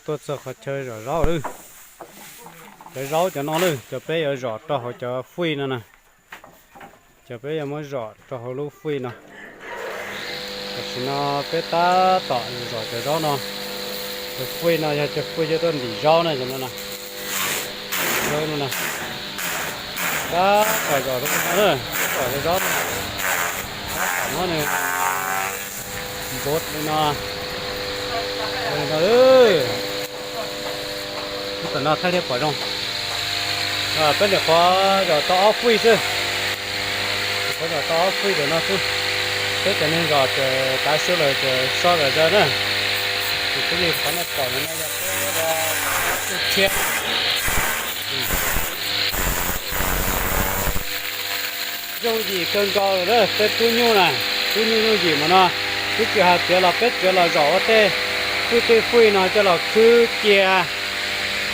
Tuaj txog qhov chaw zom zaub lawm. Cov zaub cov no lawm, cov peb yuav zom rau hauv cov fij no na. Cov peb yuav muab zom rau hauv lub fij no. Tam sim no peb tab tom zom cov zaub no. Cov fij no yog cov fij coj tuaj ntim zaub na, cov no na. Zaub no na. Tab tom zom zaub no, tab tom zom zaub no. Tab tom muab nws npuav li no. Li no. Ub, tam no thaij thiaj pom zoo. Peb nyuam qhuav zom tau ob fij xwb. Nyuam qhuav zom tau ob fij ntawm no xwb. Peb cov neeg zom ces tav su lawm ces so zom zaws na. Ces peb nyuam qhuav no pom no yog peb tshiab. Yooj yim kawg nkaus lawm na, peb pub nyuj na, pub nyuj yooj yim mus no. Twb tsis hais tias los peb tsuas los zom ua tej fij tej fij no coj los khwb cia,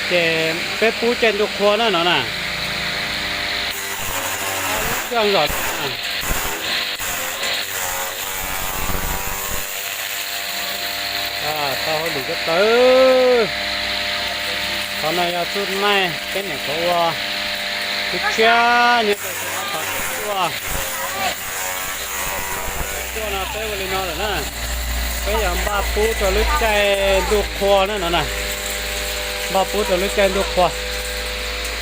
ces peb pub caij ntuj qhua na no na. Coj zom tau hauj lwm ko taw. Qhov no yog txuj naij peb nyuam qhuav ua, tshiab tshiab nyob rau qhov tuaj. Tuaj no peb ua li no lawm na. Peb yuav npaj pub rau lub caij ntuj qhua na no na. Npaj pub rau lub caij ntuj qhua.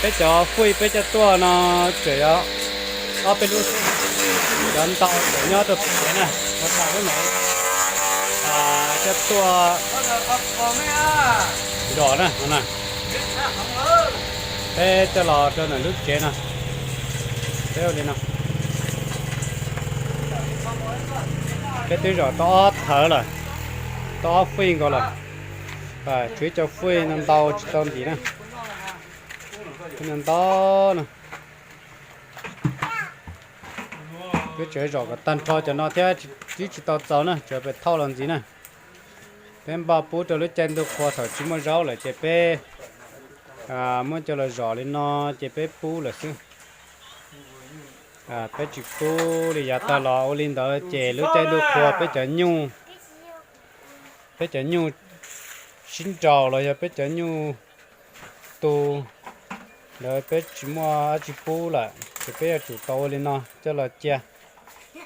Peb cov fij peb coj tuaj no tseem yog ob peb lub xwb, cov ntau tseem nyob rau pem kev na, ua tas lub no coj tuaj zom na no na. Peb coj los rau ntawm lub tsev no. Peb ua li no. Peb twb zom tau ob thawv lawm, tau ob fij nkaus lawm. Tshuav ib co fij no ntau tsis tau ntim na. Fij no ntau na. Peb tseem zom kom tag nrho cov no thiab, twb tsis tau txaus na, tseem pem thauj los ntxiv na. Peb npaj pub rau lub caij ntuj qhua thaum tsis muaj zaub lawm ces peb muab coj los zom li no ces peb pub lawm xwb. Peb tsis pub li yav tag los ua li ntawd ces lub caij ntuj qhua peb cov nyuj, peb cov nyuj sib nraus los yog peb cov nyuj tu ntawd peb tsis muaj dab tsi pub lawm ces peb yuav tsum tau ua li no coj los cia.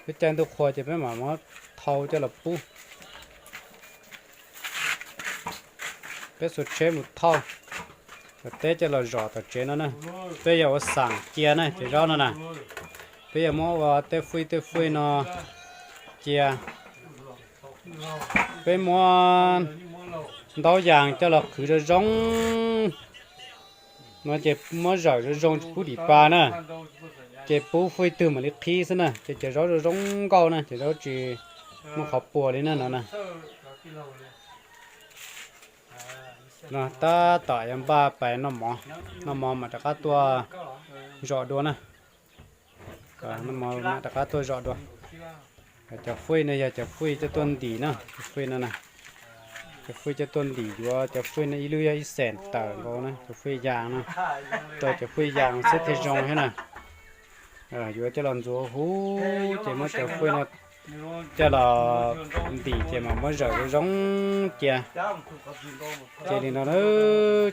Lub caij ntuj qhua ces peb mam muab thau coj los pub. Peb xuas tsheb mus thauj, ua teb coj los zom tom tsev no na. Peb yog ua xaam cia na cov zaub no na. Peb yog muab ua tej fij tej fij no cia. Peb muab ntaub yas coj los qhwv zoo zoo no ces muab zawm zoo zoo tsis pub dim pa na. Ces pub fij twg mam li qhib xwb na, ces cov zaub zoo zoo nkauj na, cov zaub tsis muaj qhov puas li na no na. No tab tom yuav npaj pais noj mov, noj mov mam rov qab tuaj zom dua na. Noj mov mam rov qab tuaj zom dua. Cov fij no yog cov fij coj tuaj ntim na, cov fij no na. Cov fij coj tuaj ntim yuav cov fij no ib lub yog ib xees tawm nkaus na, cov fij yas no. Rau cov fij yas xwb thiaj zoo thiab na. Yuav coj los ntxuav huv ces muab cov fij no coj los ntim ces mam muab zawm zoo zoo cia. Ces li no na,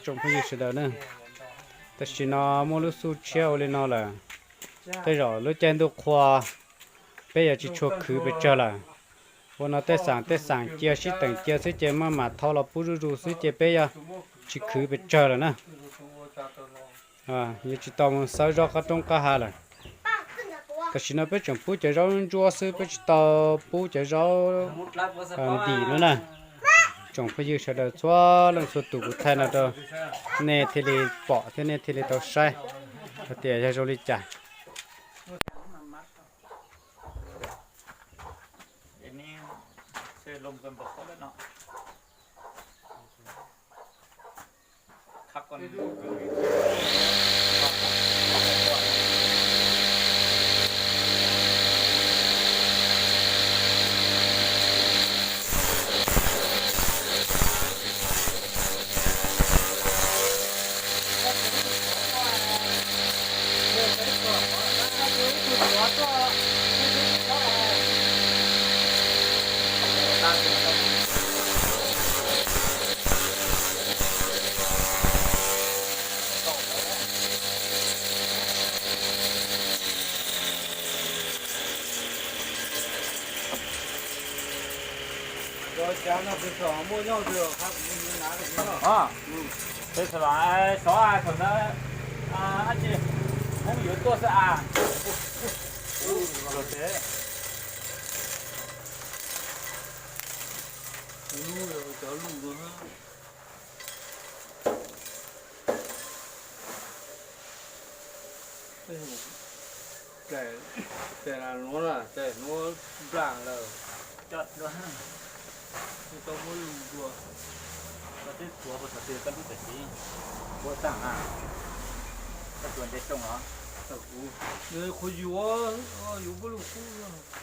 tsoom phooj ywg sawv daws na, tam sim no muaj lub xub tshiab ua li no lawm. Tej zaum lub caij ntuj qhua peb yuav tsis tshua khwv pes tsawg lawm. Ua no tej xaam tej xaam cia sib teem cia xwb ces maj mam thau los pub zuj zus xwb ces peb yuav tsis khwv pes tsawg lawm na. Yuav tsis tau mus xawb zaub qab roob qab hav lawm. Tam sim no peb tseem pub cov zaub ntsuab xwb, peb tsis tau pub cov zaub ntim no na. Tsoom phooj ywg sawv daws txhua leej txhua tus, kuv thaij no rau nej thiaj li pom thiab nej thiaj li tau saib hais tias yog zoo li cas. Muaj nyob twg los qha kuv mus yuav hnav rau kuv noj. Tej xav los xov thaum ntawd dab tsi Hmoob yuav tuaj xwb as. Lub, cov lub no. Tes nuav na, tes nuav nplaag lawm. Coj dua. Tau muab lug dua. Koj twb tuav puag thaum twg koj lub tawm txiv? Puab tag na. Koj tuav ntev rooj los? Thaum kuv, nws qhuav yuav, yuav puab lug kub.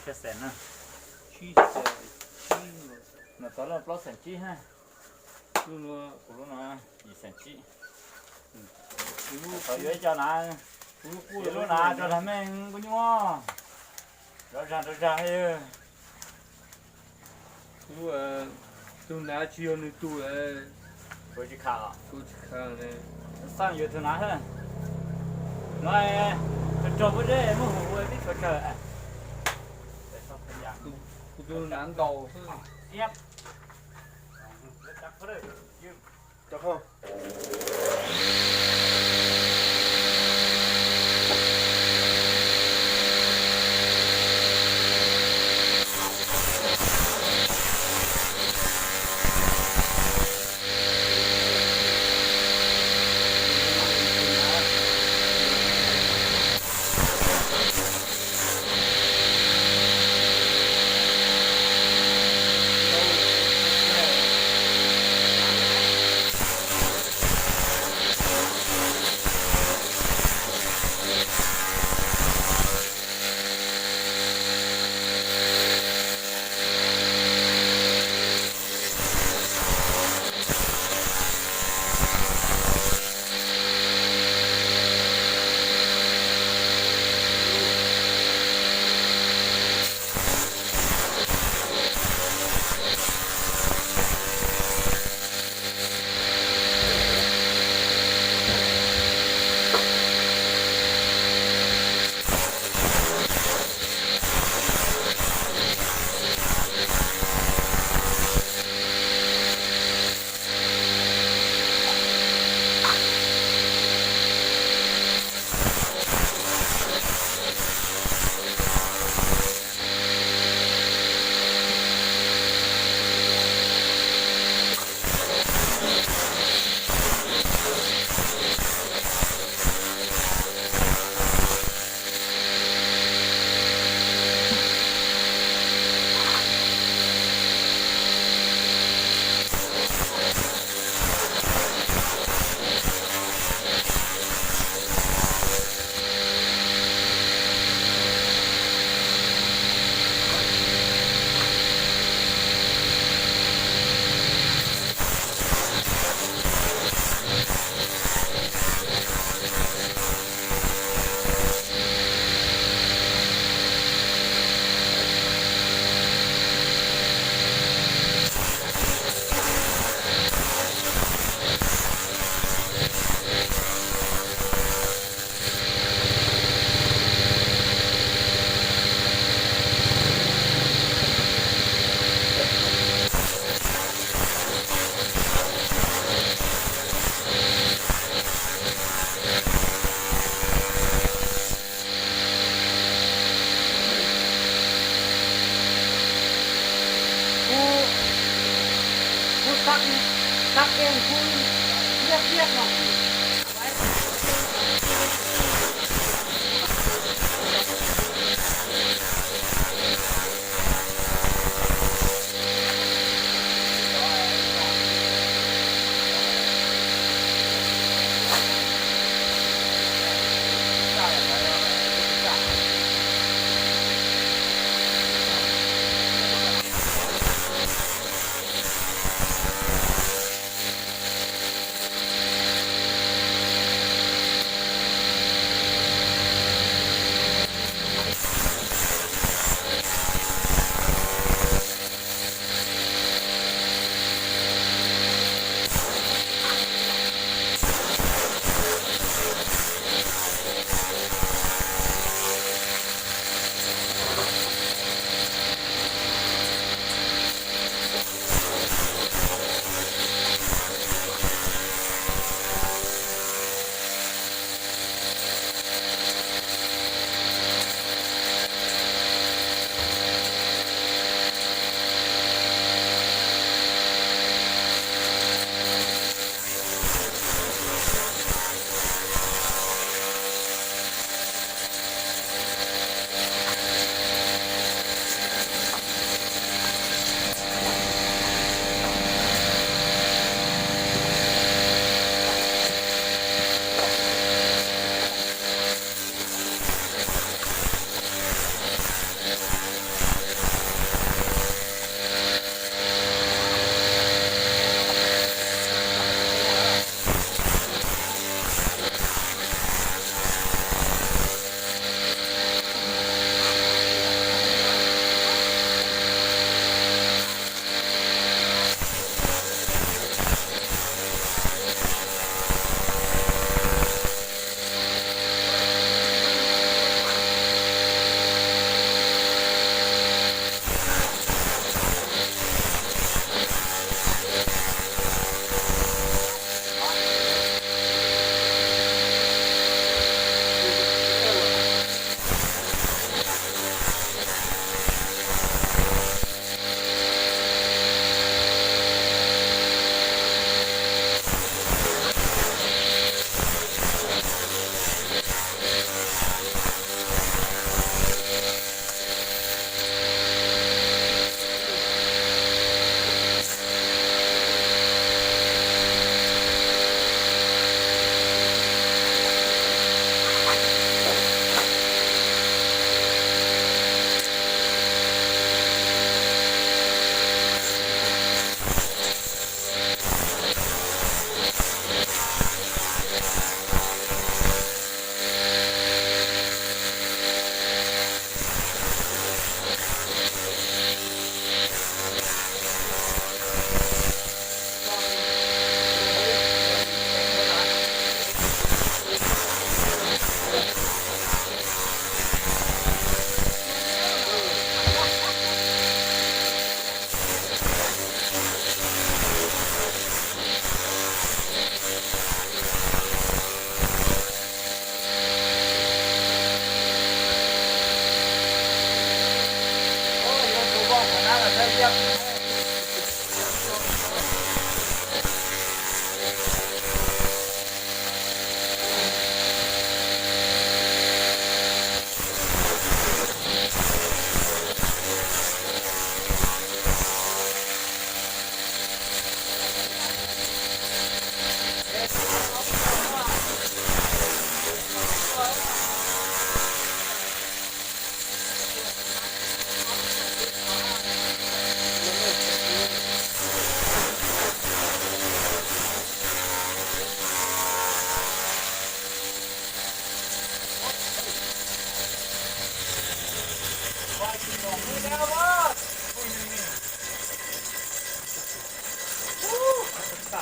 Tsis xees na. Tsis xees, tsis. Nws tov lub plaub xees tsib hab. Lub nuav, kuv lub no yim xees tsib. Kuv yuav ib co na, kuv lub na rau dag meej kub nyuaj. Rov zag rov zag. Lub, tug nav tsis yog nws tug, kuv tsis khav, kuv tsis khav. Xaaj yuav tug nav hab. No, rog rog puab zeb muab hu ua tib tshuav tsawg. Kuv tug nav ntaus xwb.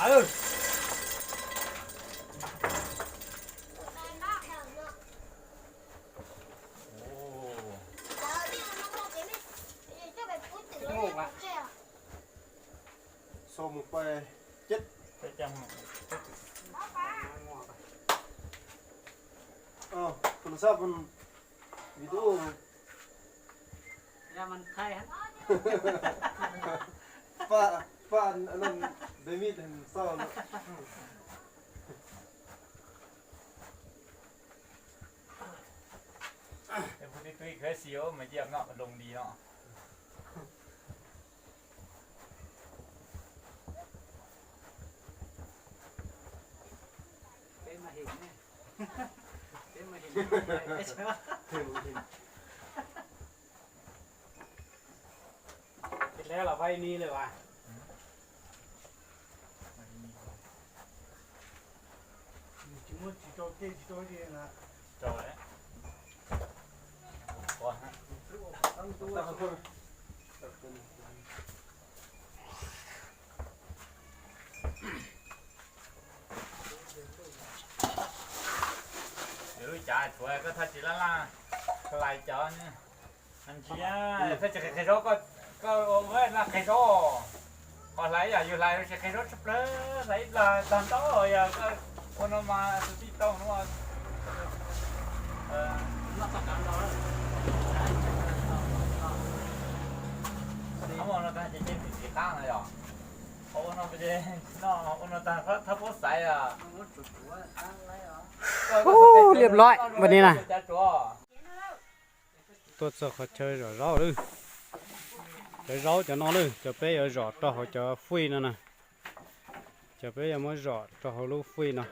Sau một bài chết. Ờ, phần sau phần video. Pha, pha, anong, David sau. Peb pub tib tug khab xis mas yeej noj loo li no. Lawv los pab ib nib lawm as. Tsis muab tsis rau tej tsis rau li na. Rau lawm. Yus lub cav tshuav koj thaj tsis laj laj, koj lais cov ne. Ntsia, thaj tsis qhia qhia zaub, koj ua na qhia zaub. Qhov hlais yam yus hlais tsis qhia zaub tshaj plaws, hlais ib plag tag ntau yog koj ua no mas tus tij tau no. Ua no tag ces ces tsis qab no yog. Ua no ces no ua no tag thab puab xaiv. Hu, liab loi vas ni na. Tuaj txog qhov chaw zom zaub lawm. Cov zaub cov no lawm, cov peb yuav zom rau hauv cov fij no na. Cov peb yuav muab zom rau hauv lub fij no.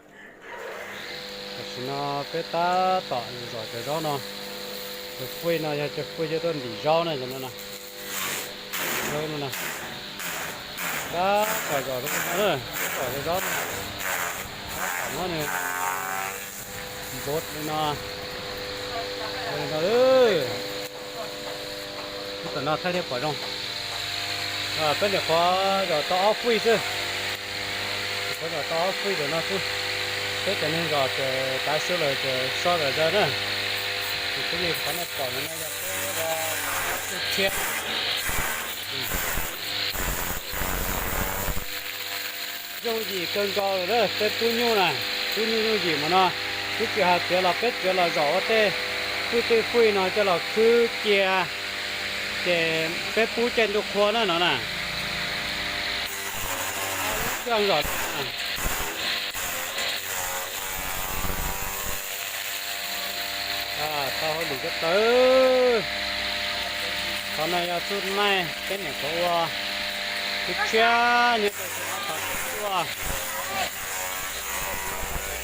Tam sim no peb tab tom zom cov zaub no. Cov fij no yog cov fij coj tuaj ntim zaub na, cov no na. Zaub no na. Tab tom zom rau no na, zom cov zaub no. Tab tom muab nws npuav li no. Ua li no, tab tom no thaij thiaj pom zoo. Peb nyuam qhuav zom tau ob fij xwb. Nyuam qhuav zom tau ob fij ntawm no xwb. Peb cov neeg zom ces tav su lawm ces so zom zaws na. Ces peb nyuam qhuav no pom no yog peb tshiab. Yooj yim kawg nkaus lawm, peb pub nyuj na, pub nyuj yooj yim mas no, twb tsis hais txiav los peb tsuas los zom ua tej fwj tej fwj no coj los khwb cia, ces peb pub caij ntuj qhua na no na. Tau hauj lwm ko taw. Qhov no yog txuj naij peb nyuam qhuav ua, twb tshiab nyob rau qhov tuaj.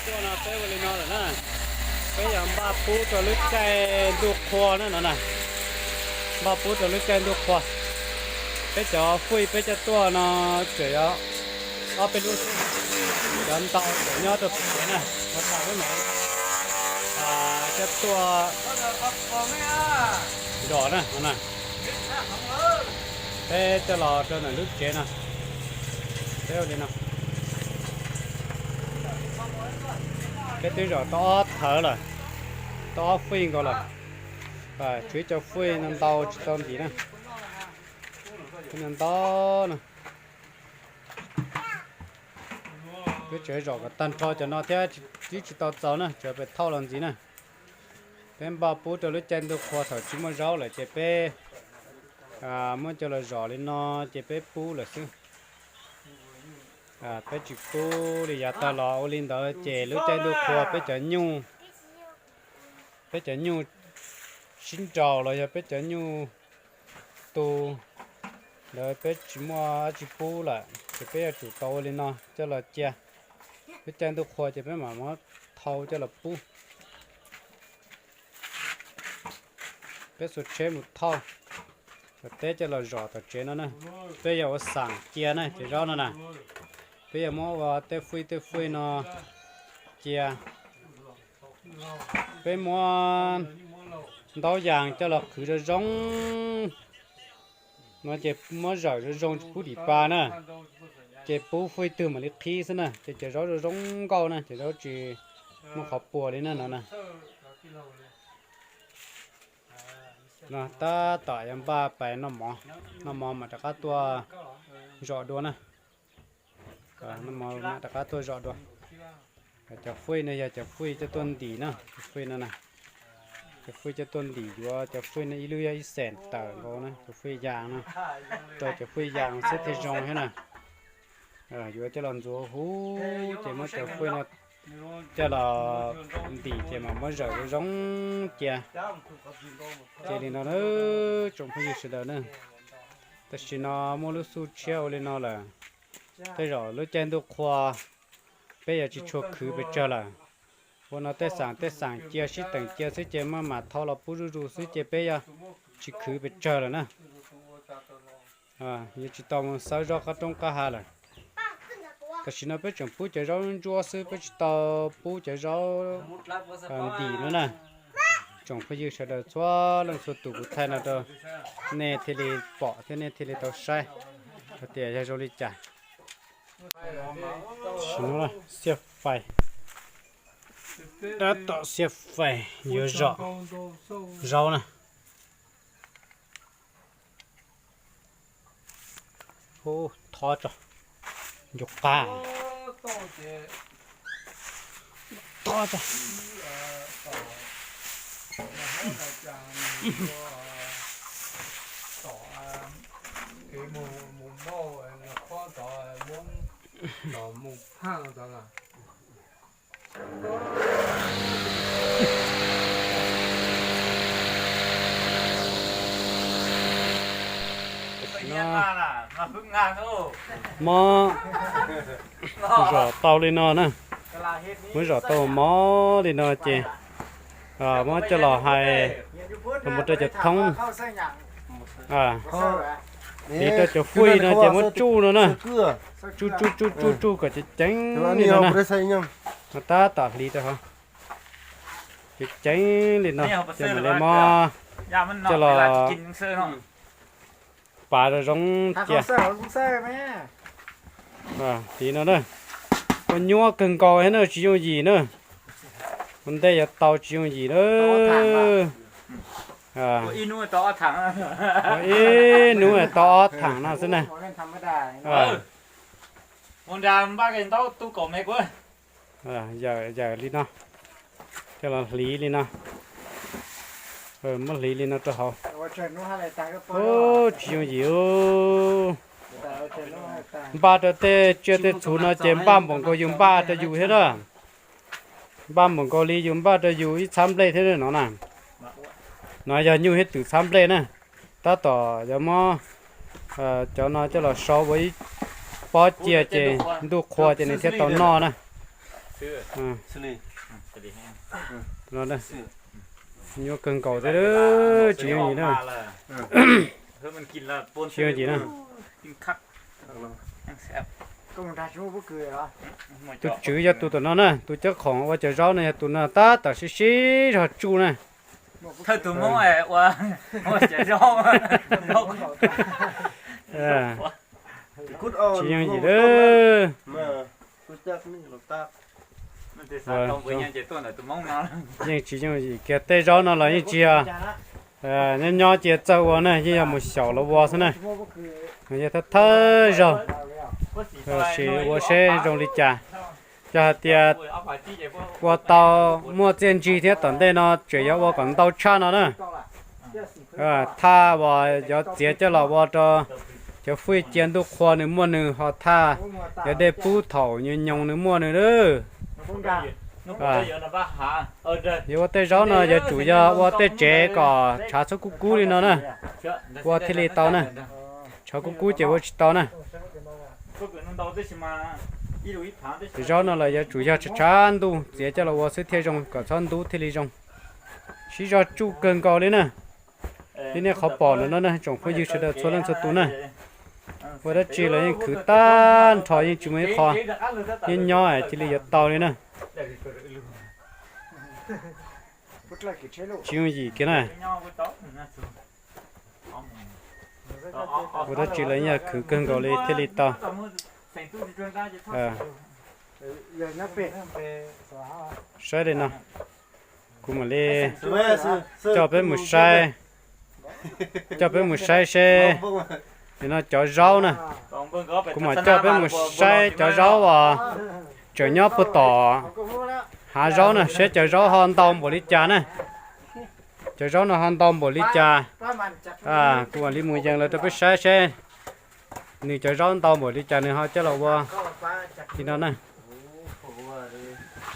Tuaj no peb ua li no lawm na, peb yuav npaj pub rau lub caij ntuj qhua na no na. Npaj pub rau lub caij ntuj qhua. Peb cov fwj peb coj tuaj no tseem yog ob peb lub xwb, cov ntau cov nyob rau pem kev na, ua tau lub no coj tuaj zom na no na. Peb coj los rau ntawm lub tsev no. Peb ua li no. Peb twb zom tau ob thawv lawm, tau ob fij nkaus lawm. Tshuav ib co fij no ntau tsis tau ntim na. Fij no ntau na. Peb tseem zom kom tag nrho cov no thiab, twb tsis tau txaus na, tseem pem thauj los ntxiv na. Peb npaj pub rau lub caij ntuj qhua thaum tsis muaj zaub lawm ces peb muab coj los zom li no ces peb pub lawm xwb. Peb tsis pub li yav tag los ua li ntawd ces lub caij ntuj qhua peb cov nyuj, peb cov nyuj sib nraus los yog peb cov nyuj tu ntawd peb tsis muaj dab tsi pub lawm ces peb yuav tsum tau ua li no coj los cia. Lub caij ntuj qhua ces peb mam muab thau coj los pub. Peb xuas tsheb mus thauj cov teb coj los zom tom tsev no na. Peb yuav ua xam cia na cov zaub no na. Peb yuav muab ua tej fwj tej fwj no cia. Peb muab ntaub yas coj los qhwv zoo zoo no ces muab zawm zoo zoo tsis pub dim pa na. Ces pub fuj ib tug mam li qhib xwb na, ces cov zaub zoo zoo nkauj na, cov zaub tsis muaj qhov puas li na no na. No tab tom yuav npaj pais noj mov, noj mov mam rov qab tuaj zom dua na. Noj mov mam rov qab tuaj zom dua. Cov fuj no yog cov fuj coj tuaj ntim na, cov fuj no na. Cov fuj coj tuaj ntim yuav cov fuj no ib lub yog ib xees tawm nkaus na, cov fuj yas no. Rau cov fuj yas xwb thiaj zoo thiab na. Yuav coj los ntxuav huv ces muab cov fuj no coj los ntim ces mam muab zawm zoo zoo cia. Ces li no na, tsoom phooj ywg sawv daws na. Tam sim no muaj lub xub tshiab ua li no lawm. Tej zaum lub caij ntuj qhua peb yuav tsis tshua khwv pes tsawg lawm. Ua no tej xaam tej xaam cia sib teem cia xwb ces maj mam thau los pub zuj zus xwb ces peb yuav tsis khwv pes tsawg lawm na. Yuav tsis tau mus xawb zaub qab roob qab hav lawm. Tam sim no peb tseem pub cov zaub ntsuab xwb, peb tsis tau pub cov zaub ntim no na. Tsoom phooj ywg sawv daws txhua leej txhua tus, kuv thaij no rau nej thiaj li pom thiab nej thiaj li tau saib hais tias yog zoo li cas. Xiab fais, tab tom xiab fais yuav zom zaub na. Hu, thov tso, ncu qab, thov tso. Mob zom tau li no na, muab zom tau mob li no ces muab coj los hais mus rau cov thoob, hliv rau cov fuj no ces muab tsuj no na, tsuj tsuj tsuj tsuj tsuj kom ceev ceev li no na. Tab tom hliv rau hauv, ceev ceev li no ces mam li muab coj los pav zoo zoo cia. Hliv no na, ua nyuaj kawg nkaus thiab na, tsis yooj yim na. Ua ntej yuav tau tsis yooj yim na. Ua ib hnub tau ob thaam no xwb na. Yawm li no, coj los hliv li no, muab hliv li no rau hauv. Tsis yooj yim. Npaj rau tej tsiaj tej txhu no ces npaj npaum nkaus yus npaj rau yus thiab na. Npaj npaum nkaus li yus npaj rau yus ib txhab nplej thiab no na. No yog nyuj thiab twm txhab nplej na. Tab tom yuav muab cov no coj los sau ua ib pob cia ces ntuj qhua ces nws thiaj tau noj na. Nyuaj kawg nkaus thiab, tsis yooj yim na. Tsis yooj yim na. Tus tswv yog tus tom no na, tus cob khoom ua cov zaub no yog tus no tab tom sib sib zog tsuj na. Tsis yooj yim lawm. Yeej tsis yooj yim kiag, tej zaub no los yeej tsis yog nyob nyob cia txawj ua na, yeej yog mus xyaum los ua xwb na. Yog thawj thawj zaug, sim ua seb zoo li cas. Yog hais tias ua tau muaj txiaj ntsig thiab tom ntej no tseem yuav ua kom ntau tshaj no na. Thaj uas yuav txiav coj los ua rau cov fwj cia ntuj qhua nws muaj nws, ho thaj yuav dej pub thaum nyoos nyoos nws muaj nws lawm. Yuav ua tej zaub no yuav tsum yog ua tej tsev kom tshav txhob kub kub li no na, ua thiaj li tau na. Tshav kub kub ces ua tsis tau na. Zaub no los yuav tsum yog tshav tshav ntuj txiav coj los ua xwb thiaj zoo, kom txhob ntub thiaj li zoo. Sib zog tsuj kawg nkaus li na. Li nej qhov pom ntawm no na, tsoom phooj ywg sawv daws txhua leej txhua tus na, ua dab tsi los yeej khwv tag nrho, yeej tsis muaj ib qho nyob nyob cia li yuav tau li na. Tsis yooj yim kiag na. Ua dab tsi los yeej yog khwv kawg nkaus li thiaj li tau. Saib li no, kuv mam li coj peb mus saib, coj peb mus saib seb, nim no cov zaub na, kuv mam coj peb mus saib cov zaub uas tseem nyob puag tom hav zaub na, seb cov zaub ho ntau npaum li cas na. Cov zaub no ho ntau npaum li cas. Kuv mam li mus yees los rau peb saib seb nws cov zaub ntau npaum li cas nws ho coj los ua li no na.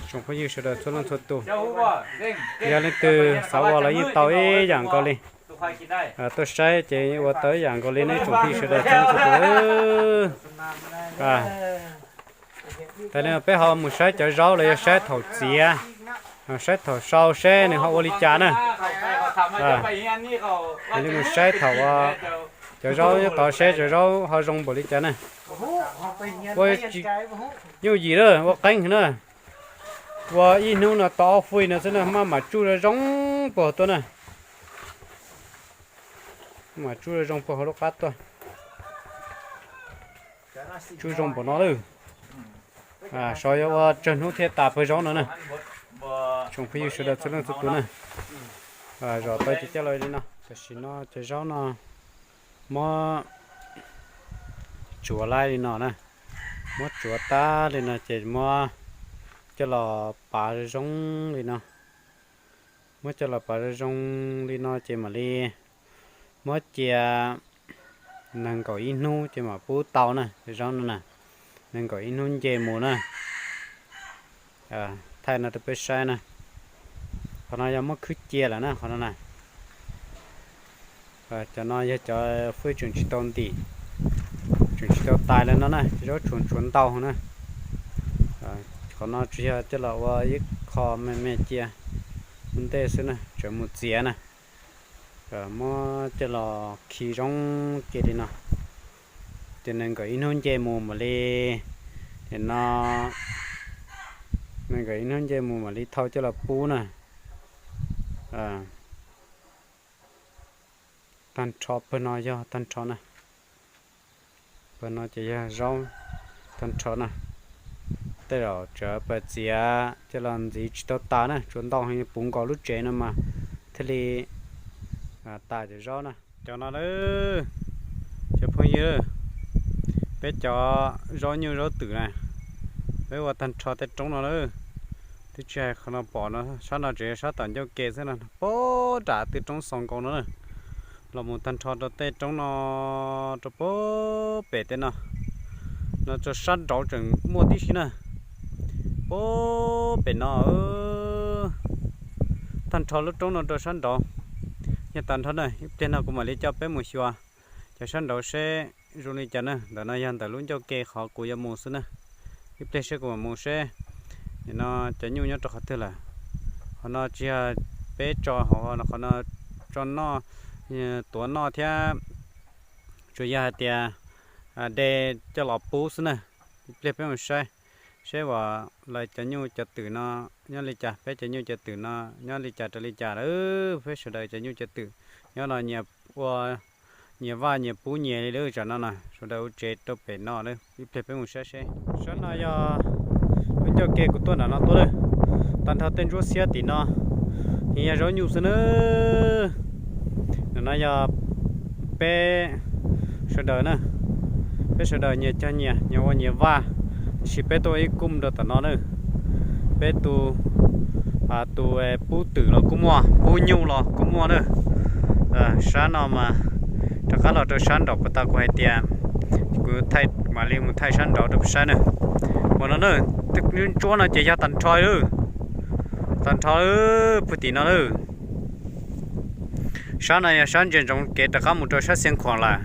Tsoom phooj ywg sawv daws txhua leej txhua tus, yog leej twg xav ua los yeej tau ib yam nkaus li. Tuaj saib ces ua tau ib yam nkaus li ne tsoom phooj ywg sawv daws txhua leej txhua tus. Tas li no peb ho mus saib cov zaub los yog saib thaum txiav, saib thaum sau seb nws ho ua li cas na. Mam li mus saib thaum cov zaub nyob tod seb cov zaub ho zoo npaum li cas na. Ua nyuj yim lawm ua qeeb na. Ua ib hnub no tau ob fij no xwb na maj mam tsuj zoo zoo puag tuaj na. Mam tsuj zoo zoo puag hauv lub qab tuaj. Tsuj zoo npaum no lawm. Saib yuav ua tsawg hnub thiaj tas pawg zaub no na. Tsoom phooj ywg sawv daws txhua leej txhua tus na. Zom tau ces coj los li no. Tam sim no cov zaub no muab tsuav laib li no na. Muab tsuav tag li no ces muab coj los pav zoo zoo li no. Muab coj los pav zoo zoo li no ces mam li muab cia nees nkaum ib hnub ces mam pub tau na, cov zaub no na. Nees nkaum ib hnub nce mus na. Thaij no rau peb saib na. Qhov no yog muab khwb cia lawm na, qhov no na. Cov no yog cov fij tseem tsis tau ntim, tseem tsis tau tais li no na, cov zaub tshuav tshuav ntau na. Qhov no tsuas yog coj los ua ib qho me me cia ua ntej xwb na, tseem mus txiav na. Muab coj los khi zoo cia li no. Ces nees nkaum ib hnub nce mus mam li, nim no nees nkaum ib hnub nce mus mam li thau coj los pub na. Tag nrho pawg no yog tag nrho na. Pawg no ces yog zaub tag nrho na. Tej zaum tseem pab txiav coj los ntxiv tsis tau tas na, tsuav ntau heev puv nkaus lub tsev no mas thiaj li tas cov zaub na. Cov no lawm, cov phooj ywg, peb cov zaub nyuj zaub twm na, peb ua tag nrho tej roob no lawm. Twb tsis hais qhov no pom no, sab no tseem yog sab tom ncauj ke xwb no, puag nram tej roob xaus nkaus no na. Los mus tag nrho rau tej roob no, rau puag pem tej no, no rau sab nraud tseem muaj tib si na. Puag pem no, tag nrho lub roob no rau sab nraud. Yog tas nrho na, ib pliag no kuv mam li coj peb mus xyuas cov sab nraud seb zoo li cas na. Ntawm no yog ntawm lub ncauj ke qhov kuv yuav mus xwb na. Ib pliag seb kuv mam mus seb nim no cov nyuj nyob rau qhov twg lawm. Qhov no tsis yog peb tso hauv, qhov no tso noj, tuav noj thiab, tsuas yog hais tias de coj los pub xwb na. Ib pliag peb mus saib, seb uas lawv cov nyuj cov twm no nyob li cas, peb cov nyuj cov twm no nyob li cas rau li cas lawm. Peb sawv daws cov nyuj cov twm nyob no nyias ua, nyias vaj nyias pub nyias li lawm. Tsam no na sawv daws ua tsev rau pem no lawm. Ib pliag peb mus saib seb. Sab no yog lub ncauj ke kuv tuaj nram no tuaj lawm. Tag nrho tej ntsuab xiab tim no nws yog zaub nyuj xwb na. Ntawm no yog peb sawv daws na, peb sawv daws nyias cog nyias, nyias ua nyias vaj, tiam sis peb tuaj ib koog rau tom no na. Peb tus, tus pub twm los kuj muaj, pub nyuj los kuj muaj na. Sab no mas rov qab los rau sab nraud puas tau, kuv hais tias kuv thaij, mam li mus thaij sab nraud rau peb saib na. Ua no na, tej ntsuab no ces yog tag nrho lawm, tag nrho lawm puag tim no lawm. Sab no yog sab ntsia ntsoov kev rov qab mus rau sab Xia Khuam lawm.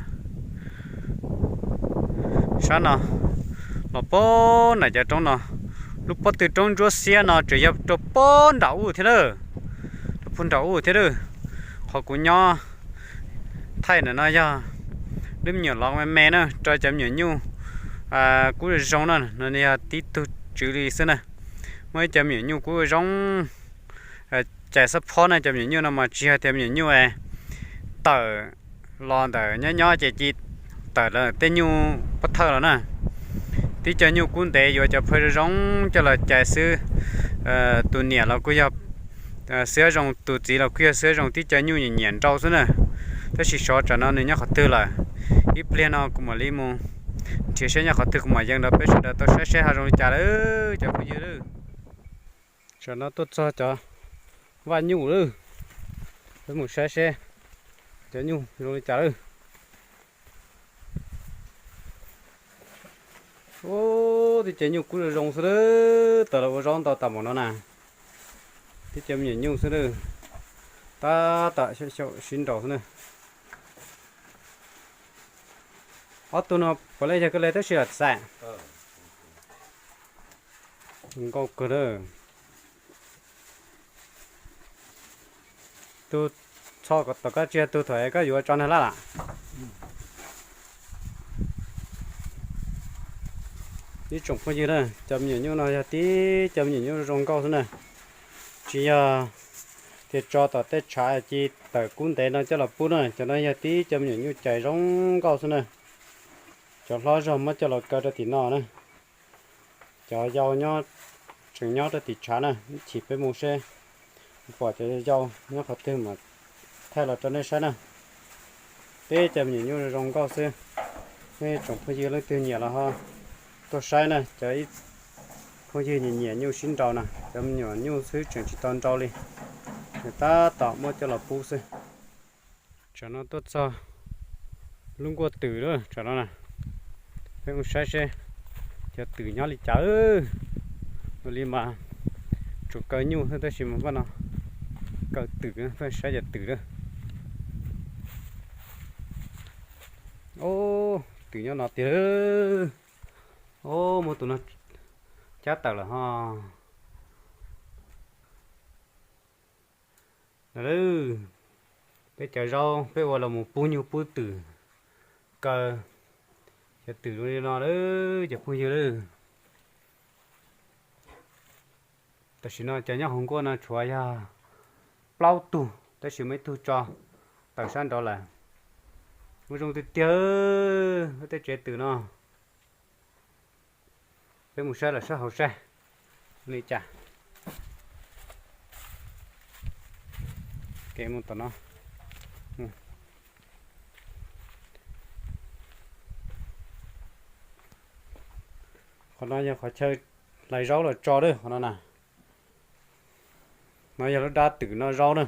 Sab no los puag nram cov roob no, lub pob tw roob ntsuab xiab no tseem yog rau puag nram ub thiab lawm, rau puag nram ub thiab lawm. Qhov kuv nyob thaij ntawm no yog lub me nyuam lov me me na, rau cov me nyuam nyuj kub zoo zoo na, no yog tib tug tswv li xwb na. Muaj ib cov me nyuam nyuj kub zoo, cais xab phob na, cov me nyuam nyuj no mas tsis yog tias me nyuam nyuj tawm los ntawm nyob nyob ces cia tawm lawm tej nyuj pob thawj los na. tib co nyuj kub ntev yuav cov phaj zoo zoo coj los cais xwb. Tus niam los kuj yog xwb zoo, tus txiv los kuj yog xwb zoo, tib co nyuj nyiam nyiam nrau xwb na. Tab sis xyov tsam no nws nyob qhov twg lawm. Ib pliag no kuv mam li mus nrhiav saib nyob qhov twg kuv mam yees rau peb sawv daws tau saib seb ho zoo li cas lawm cov phooj ywg lawm. Tsam no tuaj txog cov vaj nyuj lawm, peb mus saib seb cov nyuj zoo li cas lawm. Ub, tib co nyuj kub zoo zoo xwb lawm, tawm los ua zaub ntau tas npaum no na. Tib co me nyuam nyuj xwb lawm, tab tom xyaum sib nraus xwb na. Ob tug no puav leej yog koj le tab sis los xaim. Zoo nkauj kawg na. Tug txho tom koj tsis yog tug thaum koj yuav tso nag laj lam. Ib tsoom phooj ywg na, cov me nyuam nyuj no yog tib cov me nyuam nyuj zoo nkauj xwb na. Tsis yog tias tso tom tej tshav ci tawm kub ntev no coj los pub na, cov no yog tib cov me nyuam nyuj cais zoo nkauj xwb na. Cov hlob zog muab coj los kaw rau tim no na. Cov yau nyob, tseem nyob rau tim tshav na, ib chim peb mus seb pom cov yau nyob qhov twg mas thaij los rau nej saib na. Tib cov me nyuam nyuj zoo nkauj xwb. Nej tsoom phooj ywg leej twg nyiam los ho tuaj saib na, cov ib phooj ywg nyiam nyiam nyuj sib nraus na, cov me nyuam nyuj xwb tseem tsis tau nrau li, nws tab tom muab coj los pub xwb. Tsam no tuaj txog lub nkuaj twm lawm tsam no na. Peb mus saib seb cov twm nyob li cas. Ua li mas tsuas kaw nyuj xwb tab sis mas paj no kaw twm, peb saib cov twm lawm. Ob, twm nyob no tiag. Ob, muab tus no cab tawm lawm ho. Peb cov zaub peb ua los mus pub nyuj pub twm kaw, cov twm zoo li no lawm cov phooj ywg lawm. Tam sim no cov nyob hauv nkuaj no tshuav yog plaub tug tab sis muaj ib tug tso tawm sab nraud lawm. Muaj zoo tiag tiag tej tsev twm no. Peb mus saib lawm sab hauv saib li cas. Kev mus tom no. Qhov no yog qhov chaw hlais zaub los tso lawm qhov no na. No yog lub dab twm noj zaub na.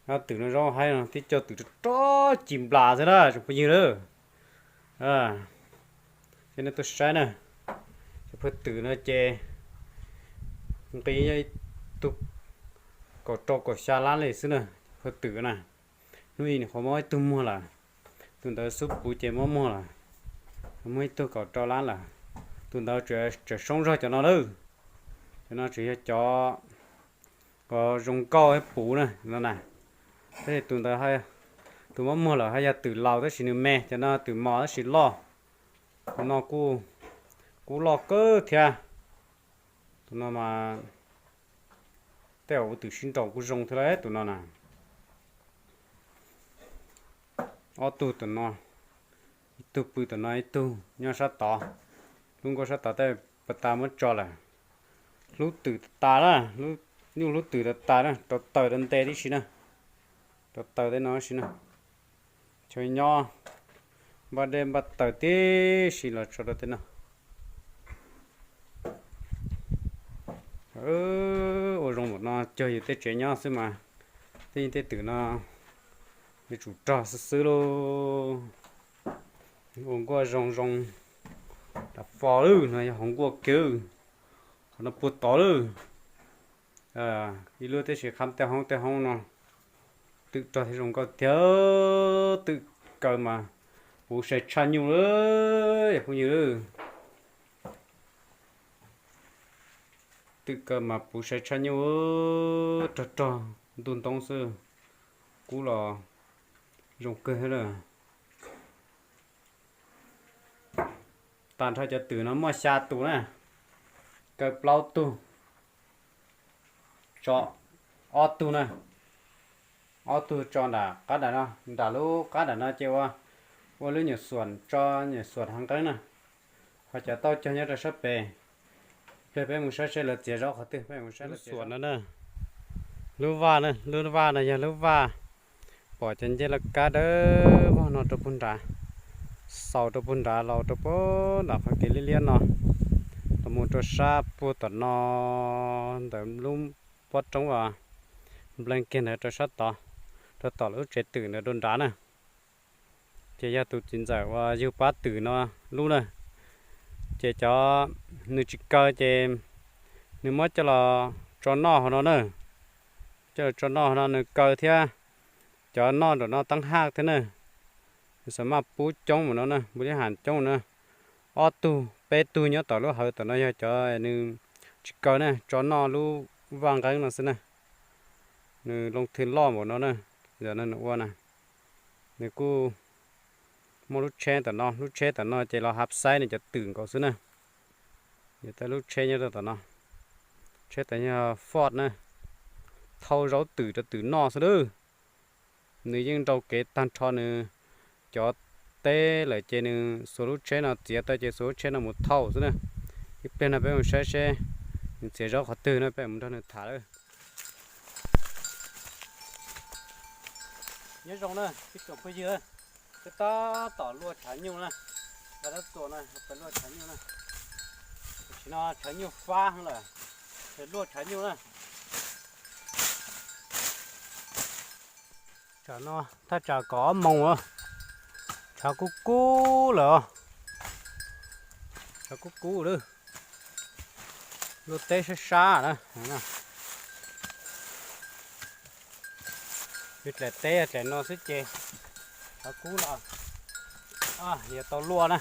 Dab twm noj zaub haib no tib co twm rog rog ci nplas xwb na tsoom phooj ywg lawm. Ces nej tuaj saib na, cov phaj twm no ces nqi nyob ib tug kaum rau kaum xya lab li xwb na, cov phaj twm na. Hnub i nyuam qhuav mob ib tug muag lawm, tus ntawd xub puv ces mob muag lawm, muaj ib tug kaum rau lab lawm. Tus ntawd tseem soob zog cov no lawm. Cov no tseem yog cov zoo nkauj puv na no na. Tab sis tus ntawd, tus mob muag lawm haj yog twm laus tab sis nws me, cov no twm mos tab sis loj. Tus no kuj loj kawg thiab. Tus no mas tej zaum ua twm sib nraus kuj zoo thiab lauj tus no na. Ob tug tom no, ib tug pw tom no ib tug nyob sab tod. Lub nkuaj sab tod tej pas tas muab tso lawm. Hlub twm tas tas na, nyuj hlub twm tas tas na, rau taws rau nte tib si na. Rau taws tej no tib si na. Chaw nyob npaj dej npaj taws tib si los tso rau tej no. Ua zoo npaum no cog yus tej tsev nyob xwb mas tej yeej tej twm no yuav tsum rog xwb xwb lauj. Ua nkuaj zoo zoo, tas fo lawm no yog hauv nkuaj kiag, qhov no puag tod lawm. Ib lub tib si khab tej hoob tej hoob no twm rog thiab zoo nkauj tiag. Twm kaw mas puv sai tshaj nyuj lawm yog phooj ywg lawm. Twm kaw mas puv sai tshaj nyuj, rog rog ntug ntoo xwb, kub los zoo kawg thiab lawm. Tag nrho cov twm no muaj xya tus na, kaw plaub tug, tso ob tug na, ob tug tso nram qab nram no, nram lub qab nram no ces ua, ua lub nyuam xuam tso nyuam xuam hav nqeeb na. Ho cov tauj cog nyob rau sab pem, peb mus saib seb lawv txiav zaub qhov twg, peb mus saib lub suam no na. Lub vaj na, lub vaj no yog lub vaj pom cov ncej laj kab dawb vog no rau puag nrad, xaus rau puag nrad los rau puag nram qhov kev liab liab no, los mus rau sab puag tom no, ntawm lub pob roob uas nplees kiag ntawd rau sab tod, rau tom lub tsev twm ntawd rau nrad na. Ces yog tus txiv ntxawm uas yug pab twm no lub na. Ces cov nws tsis kaw ces nws muab coj los tso noj hauv no na. Coj los tso noj hauv no nws kaw thiab. Cov noj nram no teeb haj thiab na. Nws xam maj pub coob mus no na, npus li has coob na. Ob tug peb tug nyob tom lub hawv tom no yog cov nws tsis kaw na, tso noj lub vaj nqeeb no xwb na. Nws loo thw loj npaum no na, yog no nws ua na. Nws kuj muaj lub tsheb tom no, lub tsheb tom no ces los hab saib nws cov twm nkaus xwb na. Yog tej lub tsheb nyob rau tom no, tsheb tom yog Ford na, thau zaub twm rau twm noj xwb lawm. Nws yeej nrau kev tag nrho nws cov teb lawm ces nws xuas lub tsheb no txiav tau ces xuas lub tsheb no mus thauj xwb na. Ib pliag no peb mus saib seb nws txiav zaub qhov twg no peb mus nrog nws tham lawm. Nyob zoo na ib tsoom phooj ywg, peb tab tom luaj tshav nyuj na, peb tab tom na peb luaj tshav nyuj na. Tam sim no tshav nyuj fab heev lawm, peb luaj tshav nyuj na. Tsam no thaj tsam kaum ob moos lawm, tshav kub kub lawm, tshav kub kub lawm. Luaj teb sab sab na. Yus dlaim teb dlaim no xwb ces tshav kub los yuav tau luaj na.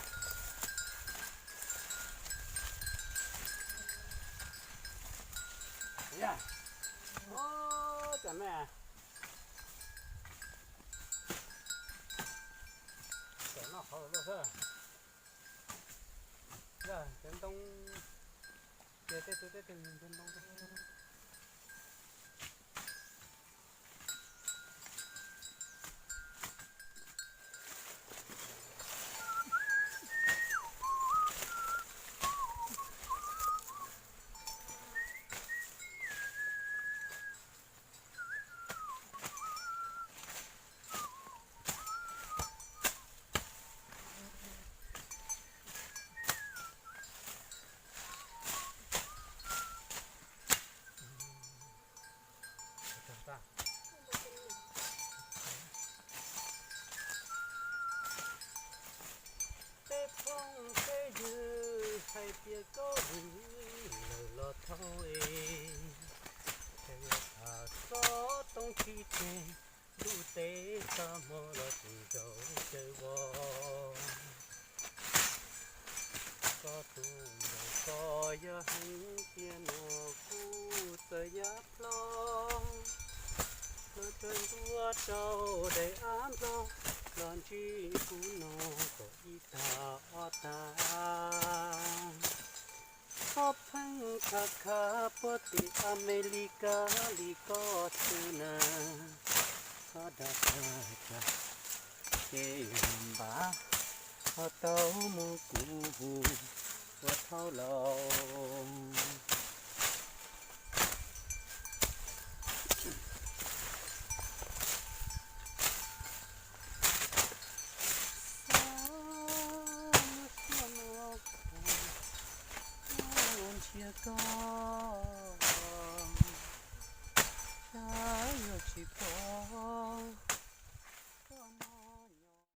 Cov me, cov noj qhauv luaj xwb. Cov ntoo, ces tej tug tej tug ntoo. Tej phooj tej ywg hais tias koj vwm lawm los thauj es, ces yuav tham xov tooj tsis tseg, ntuj teb tag hmo los tsis ncaus caws vos. Koj tus ntawm ko yog heev tiag no kuj txawm yam plho, los tsawg ntua rau daim av nplog los ntsib kuv no kom ib tag ob tag. Koj pheej khav khav puag tim Amelikas li koj xwb na, koj dag tag tag ces npam ho tau mus kuv hu ua thauj lauj. Xav muaj sia no nrhiav koj